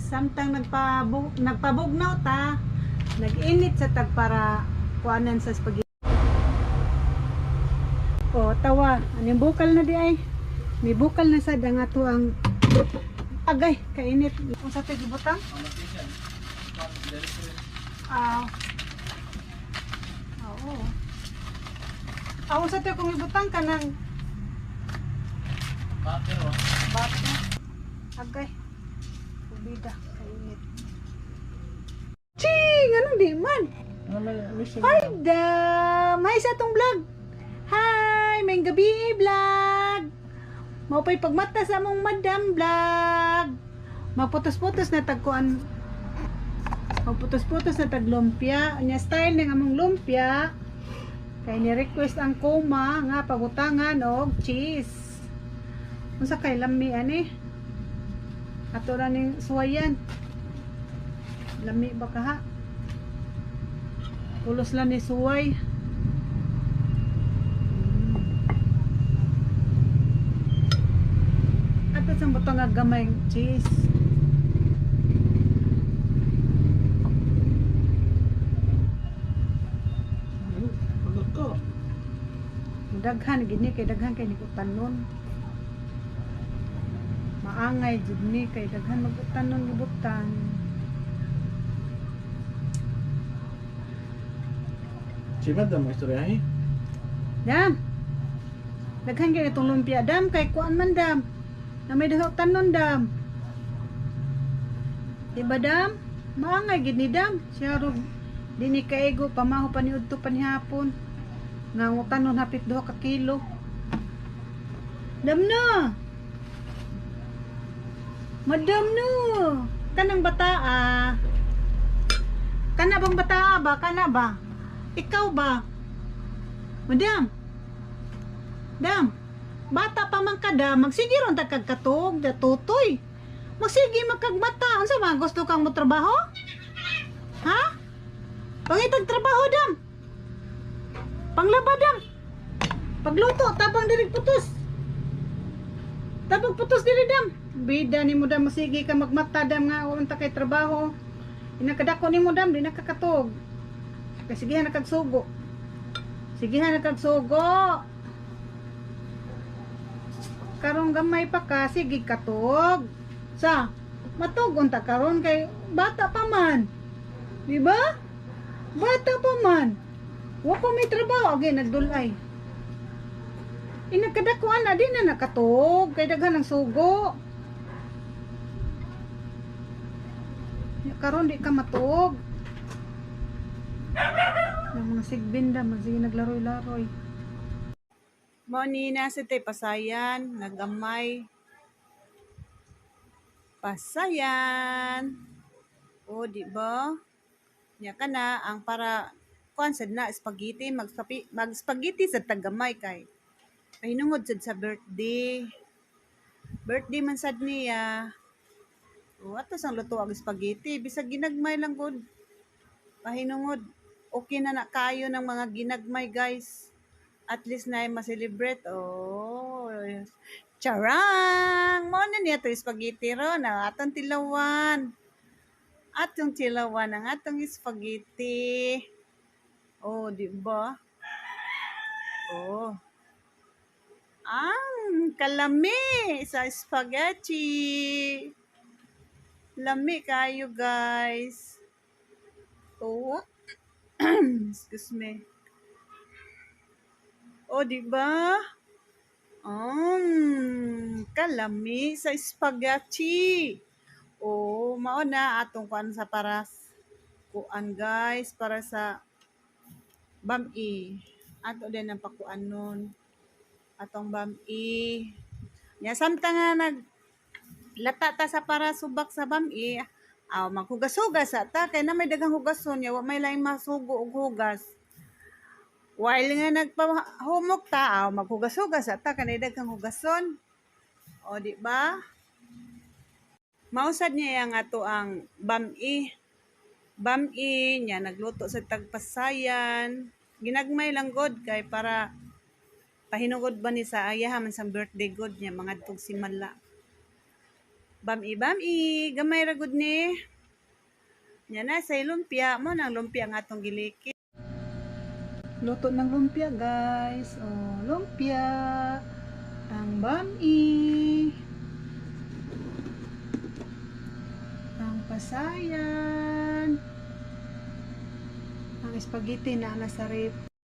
Samtang nagpabugnaw ta, nag-init sa tag para kuanan sa spaghetti. Oh, tawa. Anong bukal na di ay? May bukal na sad ang ato ang agay kainit. Unsa to gibutang? Ah. Oo. Ah, unsa to kung ibutang kanang Butter oh. bato? Agay. Kubida kainit. Ching, anong di man? Ano may mission? Hi, Dam! Hi sa atong vlog! Hi! May gabi vlog! Maupay pagmata sa among madam vlog! Maputos-putos na tagkuan. Maputos-putos na tag lumpia. Nya style ng among lumpia. Kay ni request ang koma nga pagutangan og cheese. Unsa kay lami ani? Ato ra ning suwayan. Lami ba ka ha? Pulos lang ni suway. At sa butang nga gamay cheese. Pagod ko. Daghan gini kay daghan kay ni utanon. Maangay jud ni kay daghan magutanon gibutang. Si Madam, may istorya eh. Dam. Daghan kay itong lumpia dam kay kuan man dam. Na may daghan utanon dam. Diba dam? Maangay gid ni dam. Siya rog di ni kaigo pamaho pa ni udto pa ni hapon. Nga ang utanon hapit 2 ka kilo. Dam na. Madam no. Kanang bata ah. Kana bang bata ba? Kana ba? Ikaw ba? Madam. Dam. Bata pa man ka dam, magsige ron ta kag katog, da tutoy. Magsige magkagmata. Unsa man gusto kang motrabaho? Ha? Pangitag trabaho dam. Panglaba dam. Pagluto tabang diri putos. Tabang putos diri dam. Bida nimo dam masige ka magmata dam nga unta kay trabaho. Inakadako nimo dam di nakakatog. Kay sige na kag sugo. Sige na kag sugo. Karong gamay pa ka, sige katog. Sa, matug unta karon kay bata pa man. Di ba? Bata pa man. Wa pa may trabaho, agay nagdulay. Inagkadakuan na di na nakatug kay daghan ang sugo. Karon di ka matuog. Yung mga sigbinda, magsige naglaroy-laroy. Mo ni nasa tay pasayan, nagamay. Pasayan. O, di ba? Nya ka na ang para kuan sad na spaghetti, mag spaghetti sa tagamay kay pahinungod sad sa birthday. Birthday man sad niya. O, ato sang luto ang spaghetti bisag ginagmay lang gud. Pahinungod. Okay na na kayo ng mga ginagmay, guys. At least na ma-celebrate. Oh, charang! Mo na niya to spaghetti ro na atong tilawan. Atong tilawan ang atong spaghetti. Oh, di ba? Oh. Ang kalami sa spaghetti. Lami kayo, guys. Oh. Excuse me. Oh, di ba? Kalami sa spaghetti. Oh, mao na atong kuan sa paras. Kuan guys para sa bami. Ato din ang pakuan nun. Atong bami. Nya samtang nga nag lata ta sa para subak sa bami, aw maghugas-hugas sa ta kay na may daghang hugason nya wa may laing masugo og hugas. While nga nagpahumok ta, aw maghugas-hugas sa ta kay daghang hugason. O di ba? Mausad niya ang ato ang bami. Bami niya nagluto sa tagpasayan. Ginagmay lang god kay para pahinugod ba ni sa ayaha man sa birthday god niya mga tug simala. Bami bami, gamay ra gud ni. Nya na say lumpia mo nang lumpia nga atong giliki. Luto ng lumpia, guys. Oh, lumpia. Ang bami. Ang pasayan. Ang spaghetti na nasa ref.